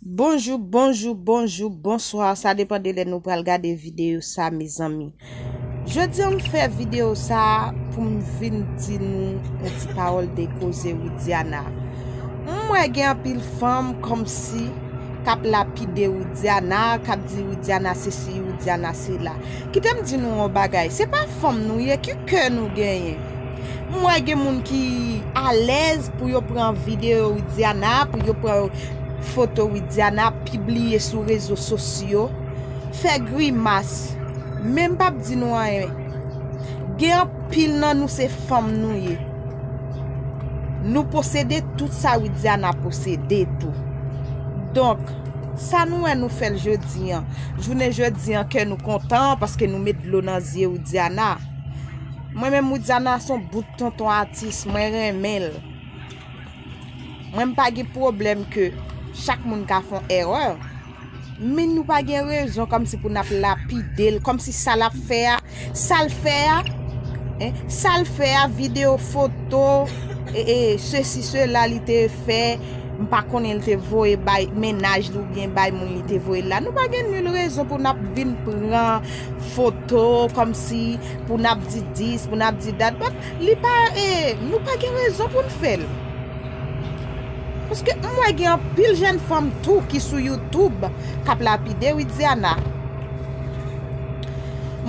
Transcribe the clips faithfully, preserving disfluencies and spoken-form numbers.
Bonjou, bonjou, bonjou, bonswa. Sa depann de lè nou pral gade videyo sa, mezanmi. Jodi a m fè videyo sa pou m vin di nou yon ti pawòl de koze Widiana. M wè gen anpil fanm kòmsi k ap lapide Widiana, k ap di Widiana sesi, Widiana sela. Kite m di nou yon bagay, se pa fanm nou ye, ki kè nou genyen? M wè gen moun ki alèz pou yo pran videyo Widiana, pou yo pran foto Widiana, pibliye sou rezo sosyo, fè grimas. Men m p ap di nou anyen. Gen anpil nan nou se fanm nou ye. Nou posede tout sa Widiana posede tou. Donk, sa nou wè nou fè l jodi an. Jounen jodi an, kè nou kontan paske nou met dlo nan zye Widiana. Mwen menm, Widiana se yon bout tonton atis, mwen renmen l. Mwen m pa gen pwoblèm ke chak moun ka fè yon erè. Men nou pa gen rezon kòmsi pou n ap lapide l, kòmsi sa l ap fè a, sa l fè a, en, sa l fè a, videyo, foto, e, e, sesi, sela li te fè, m pa konnen li te voye bay mennaj li oubyen bay moun li te voye la. Nou pa gen nil rezon pou n ap vin pran foto kòmsi pou n ap di dis, pou n ap di dat. But li pa, e, nou pa gen rezon pou n fè l. Paske m wè gen anpil jèn fanm tou ki sou YouTube k ap lapide Widiana.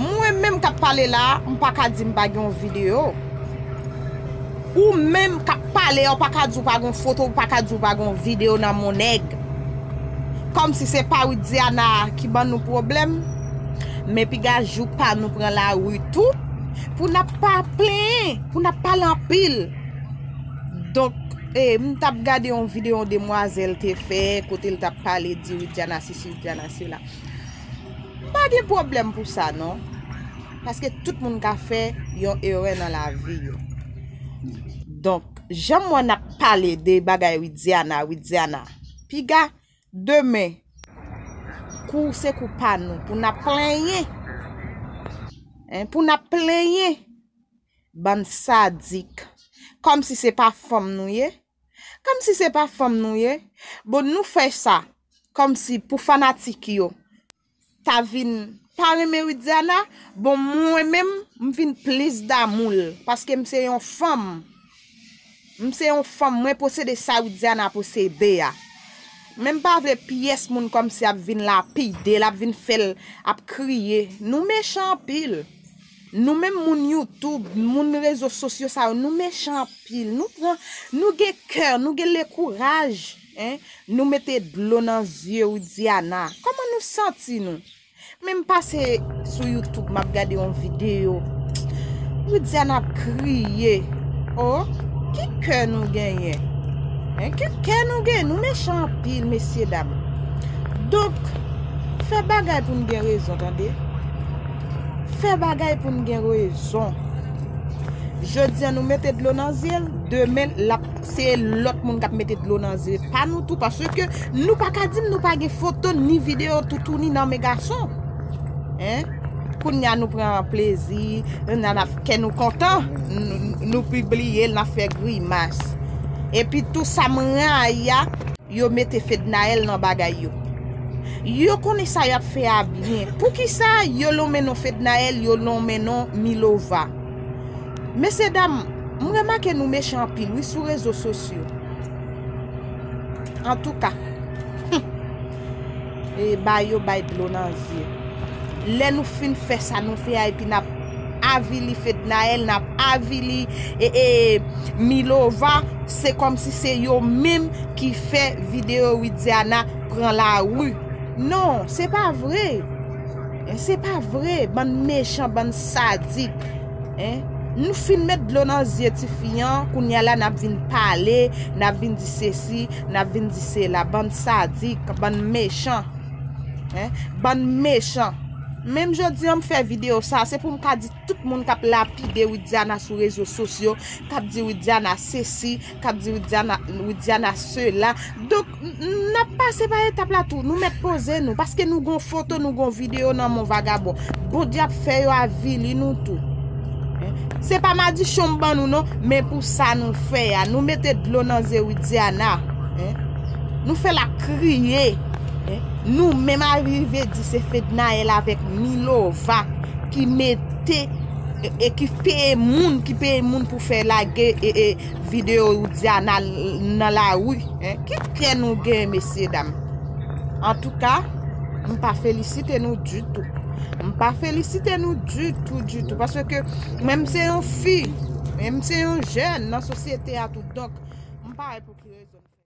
Mwen menm k ap pale la, m pa ka di m pa gen yon videyo. Ou menm k ap pale a, ou pa ka di ou pa gen yon foto, ou pa ka di ou pa gen yon videyo nan mon nèg. Kòmsi se pa Widiana ki ban nou pwoblèm. Men piga jou pa nou pran lari tou, pou n ap pa plenyen, pou n ap pale anpil. Donk, e, m t ap gade yon videyo yon demwazèl te fè, kote l t ap pale, di Widiana sesi, Widiana sela. M pa gen pwoblèm pou sa, non. Paske tout moun ka fè yon erè nan lavi yo. Donk, jan m wè n ap pale de bagay Widiana, Widiana, piga demen, kou se kou pa nou, pou n ap plenyen. En, pou n ap plenyen. Bann sadik. Kòmsi se pa fanm nou ye. Kòmsi se pa fanm nou ye. Bon, nou fè sa. Kòmsi pou fanatik yo ta vin pa renmen Widiana. Bon, mwen menm, m vin plis damou l. Paske m se yon fanm. M se yon fanm, mwen posede sa Widiana posede a. Men m pa vle pyès moun kòmsi ap vin lapide l, ap vin fè l ap kriye. Nou mechan anpil. Nou menm moun YouTube, moun rezo sosyo sa yo, nou mechan anpil. Nou pran, nou gen kè, nou gen lekouraj, en. Nou mete dlo nan zye Widiana. Kòman nou santi nou? Men m pase sou YouTube, m ap gade yon videyo. Widiana ap kriye. Oh, ki kè nou genyen? En, ki kè nou genyen? Nou mechan anpil, mesye dam. Donk, fè bagay pou n gen rezon, tande. Fè bagay pou n gen rezon. Jodi a nou mete dlo nan zye l, demen l ap se lòt moun k ap mete dlo nan zye pa nou tou, paske nou pa ka di m nou pa gen foto ni videyo toutouni nan men gason. En? Kounye a nou pran plezi, n a, n a, kè nou kontan, n-, nou pibliye l, n ap fè grimas. Epi tou sa m rayi a, yo mete Fednaelle nan bagay yo. Yo konnen sa y ap fè a byen. Poukisa yo lonmen non Fednaelle, yo lonmen non Milova? Mesye dam, m remake nou mechan anpil, wi, sou rezo sosyo. Antouka, e ba yo bay dlo nan zye. Lè nou fin fè sa nou fè a, epi n ap avili Fednaelle, n ap avili, e, e, Milova, se kòmsi se yo menm ki fè videyo Widiana pran lari. Non, se pa vre. Se pa vre, bann mechan, bann sadik. En? Nou fin met dlo nan zye tifi an, kounye a la n ap vin pale, n ap vin di sesi, n ap vin di sela, bann sadik, bann mechan. En? Bann mechan. Menm jodi a m fè videyo sa, se pou m ka di tout moun k ap lapide Widiana sou rezo sosyo, k ap di Widiana sesi, k ap di Widiana, Widiana sela. Donk, n-, n-, n ap pase pa etap la tou. Nou mèt poze nou, paske nou gon foto, nou gon videyo nan men vagabon. Bondye ap fè yo avili nou tou. En? Se pa madichon m ban nou non, men pou sa nou fè a, nou mete dlo nan zye Widiana. En? Nou fè l ap kriye. Nou menm arive di se Fednaelle avèk Milova ki mete e, e ki peye moun, ki peye moun pou fè lage e, e videyo Diana nan lari. Ki kè nou gen, mesye dam? Antouka, m pa felisite nou ditou. M pa felisite nou ditou, ditou. Paske mwen m se yon fi, mwen m se yon jèn nan sosyete a tou. Donk, m pa wè pou ki rezon.